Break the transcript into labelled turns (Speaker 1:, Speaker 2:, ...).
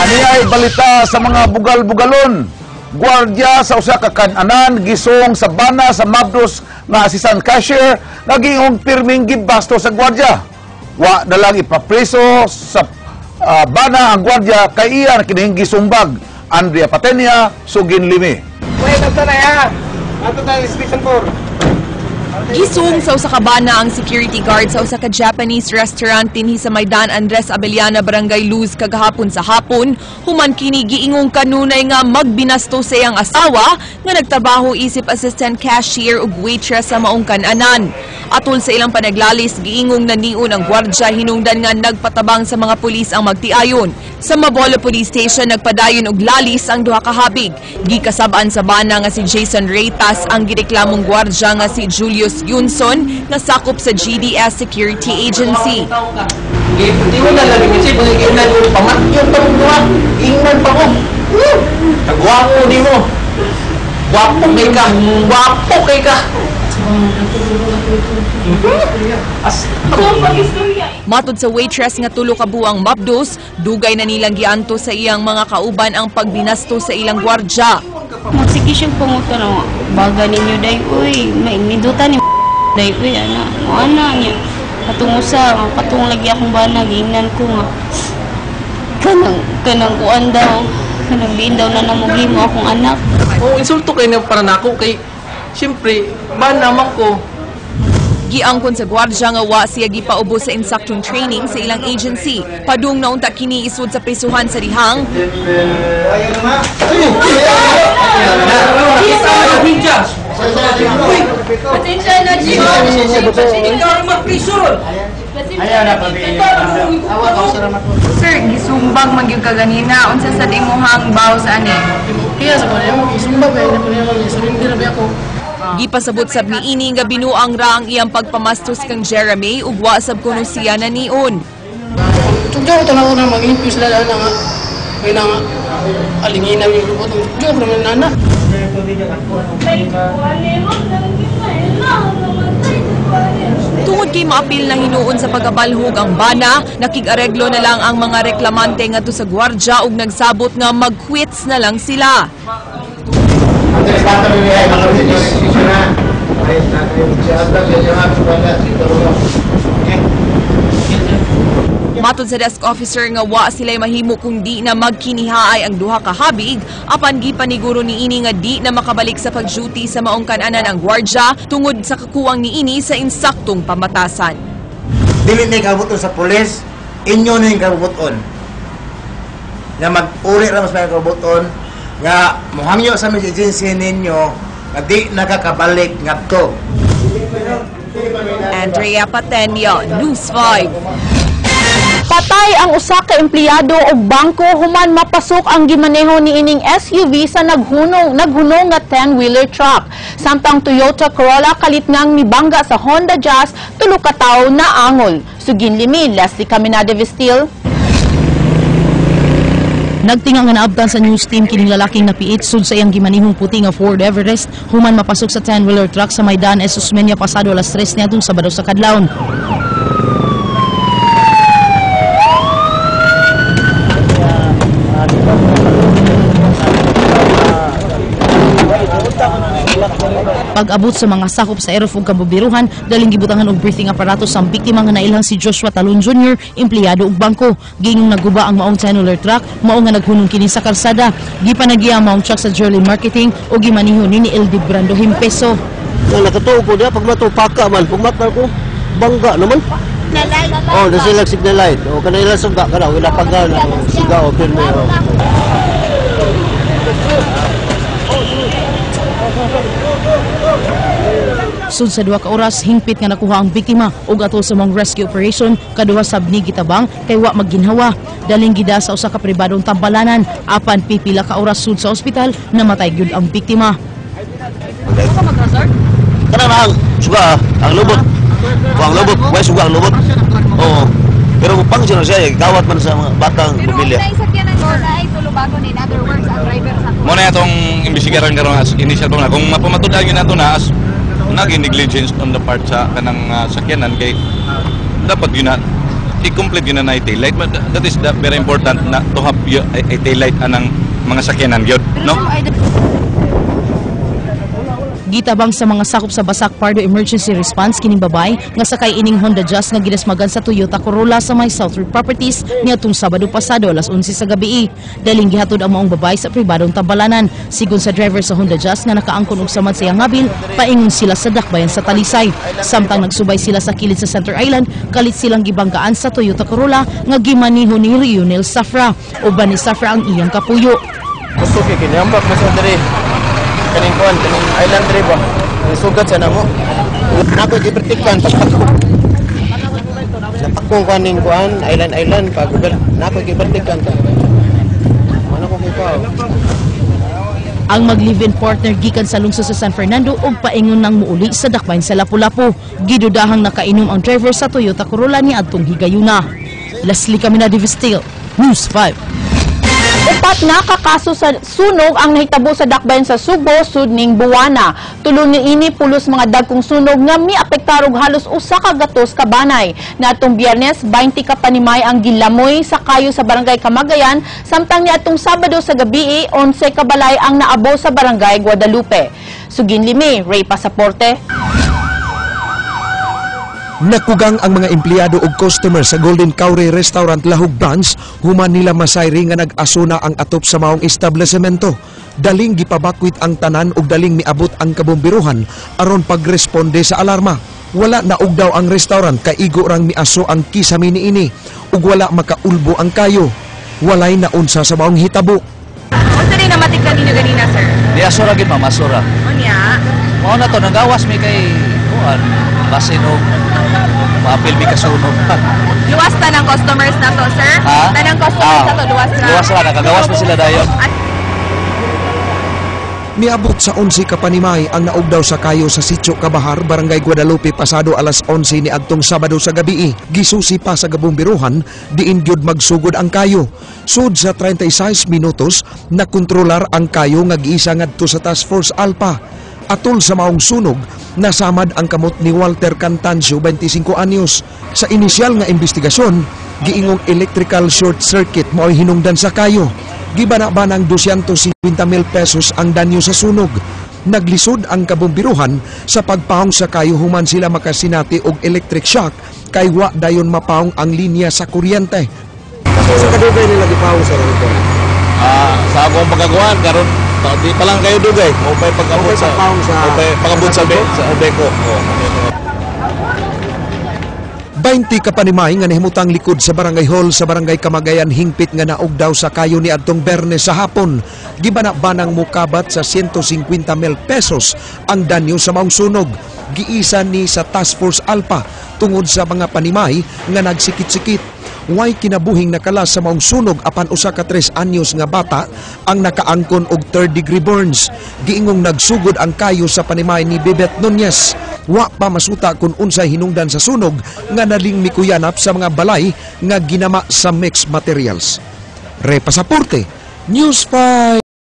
Speaker 1: Ani ay balita sa mga bugal-bugalon. Gwardya sa usa ka kan-anan gisong sa bana sa Mabdos nga assistant cashier nga giingong pirming gibasto sa gwardya. Wa na lang ipapreso sa bana ang gwardya kay iya na kining gisumbag. Andrea Patenia, Sugin Limi.
Speaker 2: Wait, ato na ya. Ato na Station 4.
Speaker 3: Gisung sa usa ka bana ang security guard sa usa ka Japanese restaurant dinhi sa Maidan Andres Abellana, Barangay Luz kagahapon sa hapon, human kini giingong kanunay nga magbinasto sa iyang asawa nga nagtrabaho isip assistant cashier ug waitress sa maong kananan. Atol sa ilang panaglalis, giingong nanion ang gwardya hinungdan nga nagpatabang sa mga pulis ang magtiayon. Sa Mabolo Police Station nagpadayon og lalis ang duha ka habig. Gikasab-an sa bana nga si Jason Reytas ang gireklamong gwardya nga si Julius Yunson nga sakop sa GDS Security Agency.
Speaker 2: Di mo na lang yung isip, ingnan ko, pamatyon pa mo duha, ingnan pa ko. Kagwapo ni mo. Gwapo kay ka, gwapo kay ka.
Speaker 3: Matod sa waitress nga tulo ka buwang mabdos, dugay na nilang gianto sa iyang mga kauban ang pagbinasto sa ilang gwardya.
Speaker 4: Magsige siyang pangutan na baga ninyo day uy, may nindutan ni day uy ana. Mo ana niya. Katong usa, katong lagi akong bana giingnan ko nga kanang kanang kuan daw, kanang diin daw na namugi mo akong anak.
Speaker 2: Oh, insulto kay na para nako kay siyempre ba naman ko.
Speaker 3: Giangkon sa gwardya nga wa siya gipaubos sa insaktong training sa ilang agency. Padung naunta kini isud sa prisuhan sa dihang.
Speaker 5: Sir, gisumbag man gyud ka ganina, unsa sad imong baw sa ani?
Speaker 6: Kaya sa kanya mo, isumbag ba niya niya mag-surrender ba ako?
Speaker 3: Gipasabot sab niini nga binuang ra ang iyang pagpamastos kang Jeremy ug wa sab kuno siya nanion.
Speaker 6: Tugjaw ko tanaw na mag-impyo sila na nga. May na nga, alinginan yung lubot. Tugjaw ko naman nana.
Speaker 3: Tungod kay maapil na hinuon sa pagabalhog ang bana, nakig-areglo na lang ang mga reklamante ngadto sa gwardya ug nagsabot nga mag-quits na lang sila. Matod sa desk officer nga wa sila'y mahimo kung di na magkinihaay ang duha ka habig, apan gipaniguro niini nga di na makabalik sa pag-duty sa maong kananan ang gwardya tungod sa kakuwang niini sa insaktong pamatasan.
Speaker 7: Dili na kabuton sa pulis, inyo na yung kabuton. Nga mag-uri ra mas may kabuton, nga muhangyo sa mga agency ninyo, nga di nakakabalik ngadto.
Speaker 3: Andrea Patenio, News 5.
Speaker 8: Patay ang usa ka empleyado og bangko human mapasok ang gimaneho niining SUV sa naghunong nga 10-wheeler truck. Samtang Toyota Corolla kalitngang mibangga sa Honda Jazz, tulo ka tawo na angol. Sugin limi, Leslie Caminade Vestil.
Speaker 9: Nagtinga nga naabtan sa news team kining lalaking napiit sud sa iyang gimanihong puti nga Ford Everest human mapasok sa 10-wheeler truck sa Maidan S. Osmeña pasado alas 3 niadtong Sabado sa kadlawon. Pag-abot sa mga sakop sa Aerof ug kabubiruhan, daling gibutangan og breathing apparatus ang biktima nga nailang si Joshua Talon Jr., empleyado og bangko. Giingong naguba ang maong 10-wheeler truck, mao nga naghunong kini sa karsada. Gipanagiya ang maong truck sa Jerlyn Marketing ug gimaniho ni LD Brando Himpeso.
Speaker 10: Nang nakatuo ko diya, pag matupaka man, pag mata ko, bangga naman. Oh, nasa ilang signal light. O, kanila suga ka na, wala pagga na, suga o pirme.
Speaker 9: Sud sa 2 ka oras, hingpit nga nakuha ang biktima ug atol sa mong rescue operation, kaduha sab ni gitabang kay wa magginhawa. Daling gida sa usa ka pribadong tambalanan, apan pipila ka oras sud sa ospital, namatay gyud ang biktima.
Speaker 10: Kanang ang suga, ang lubot. Ang lubot, way suga ang lubot. Oo. Pero pang siya siya, gawat man sa mga batang pamilya.
Speaker 11: Muna itong imbestigaran karon as initial pa na kung mapamatud-an gyud nato na as naging negligence on the part sa kanang sakyanan kay dapat gyud na I-complete yun na na tail light. But that is the very important na to have a tail light anang mga sakyanan gyud, no?
Speaker 9: Gitabang sa mga sakop sa Basak Pardo Emergency Response kining babay nga sakay ining Honda Jazz nga gidasmagan sa Toyota Corolla sa may South Road Properties niadtong Sabado pasado alas 11 sa gabi. Daling gihatod ang maong babay sa pribadong tambalanan. Sigon sa driver sa Honda Jazz nga nakaangkon og samad sa iyang ngabil, paingon sila sa dakbayan sa Talisay. Samtang nagsubay sila sa kilid sa Center Island, kalit silang gibanggaan sa Toyota Corolla nga gimaniho ni Rionel Safra. Uban ni Safra ang iyang kapuyo.
Speaker 2: Gusto kay kinambak mo sa diri. Kaning kuan, kaning island diri ba? Sugat sa namo. Nako gipertikan pagpakong. Napakong kuan ning kuan, island island pag nako gipertikan ta. Ano ko kay pa?
Speaker 9: Ang mag-live-in partner gikan sa lungsod sa San Fernando og paingon nang muuli sa dakbayan sa Lapu-Lapu. Gidudahang nakainom ang driver sa Toyota Corolla ni adtong higayuna. Leslie Camina Divistil, News 5.
Speaker 8: 4 na kakaso sa sunog ang nahitabo sa dakbayan sa Sugbo, sud ning buwana. Tulo niini pulos mga dagkong sunog nga miapektar og halos 100 ka banay. Niadtong Biyernes, 20 ka panimay ang gilamoy sa kayo sa Barangay Kamagayan, samtang niadtong Sabado sa gabi, 11 ka balay ang naabo sa Barangay Guadalupe. Sugin limi, Ray Pasaporte.
Speaker 12: Nakugang ang mga empleyado ug customer sa Golden Cowrie Restaurant Lahug Branch human nila masayri nga nag-aso na ang atop sa maong establishmento. Daling gipabakwit ang tanan ug daling miabot ang kabombiruhan aron pagresponde sa alarma. Wala na og daw ang restaurant kay igo rang miaso ang kisame niini ug wala makaulbo ang kayo. Walay naunsa sa maong hitabo.
Speaker 5: Unsa din namatik ninyo ganina, sir?
Speaker 2: Di asura gid, ma'am, asura.
Speaker 5: Unya.
Speaker 2: Mao na to nagawas mi kay kuan basin og maapil mi kasunog.
Speaker 5: Luwas ta ng customers na to, sir?
Speaker 2: Ha?
Speaker 5: Tanang customers na to, luwas na.
Speaker 2: Luwas ra, nakagawas na sila dayon.
Speaker 12: Miabot sa 11 ka panimay ang naugdaw sa kayo sa Sitio Kabahar, Barangay Guadalupe pasado alas 11 ni adtong Sabado sa gabi. Gisusi pa sa gabumbiruhan, diin gyud magsugod ang kayo. Sud sa 36 minutos, nakontrolar ang kayo nga giisa ngadto sa Task Force Alpha. Atol sa maong sunog, nasamad ang kamot ni Walter Cantancio, 25 anyos. Sa inisyal nga investigasyon, giingong electrical short circuit mao'y hinungdan sa kayo. Gibana-banang 250,000 pesos ang danyo sa sunog. Naglisod ang kabumbiruhan sa pagpahong sa kayo human sila makasinati og electric shock kay wa dayon mapahong ang linya sa kuryente.
Speaker 10: Sa kadugay nila gipahong sa ito?
Speaker 2: Sa akong pagkakuan karon di pa lang kayo dugay, mo pa'y pag-abot sa pag-abot sa Beko. Oh.
Speaker 12: 20 ka panimay nga nahimutang likod sa Barangay Hall sa Barangay Kamagayan hingpit nga naog daw sa kayo ni adtong Bernes sa hapon. Gibana-banang mukabat sa 150,000 pesos ang danyo sa maong sunog. Giisa ni sa Task Force Alpha tungod sa mga panimay nga nagsikit-sikit. Way kinabuhing nakalas sa maong sunog apan usa ka 3 anyos nga bata ang nakaangkon og third degree burns. Giingong nagsugod ang kayo sa panimay ni Bebet Nunez. Wa pa masuta kung unsay hinungdan sa sunog nga naling mikuyanap sa mga balay nga ginama sa mixed materials. Re Pasaporte, News 5.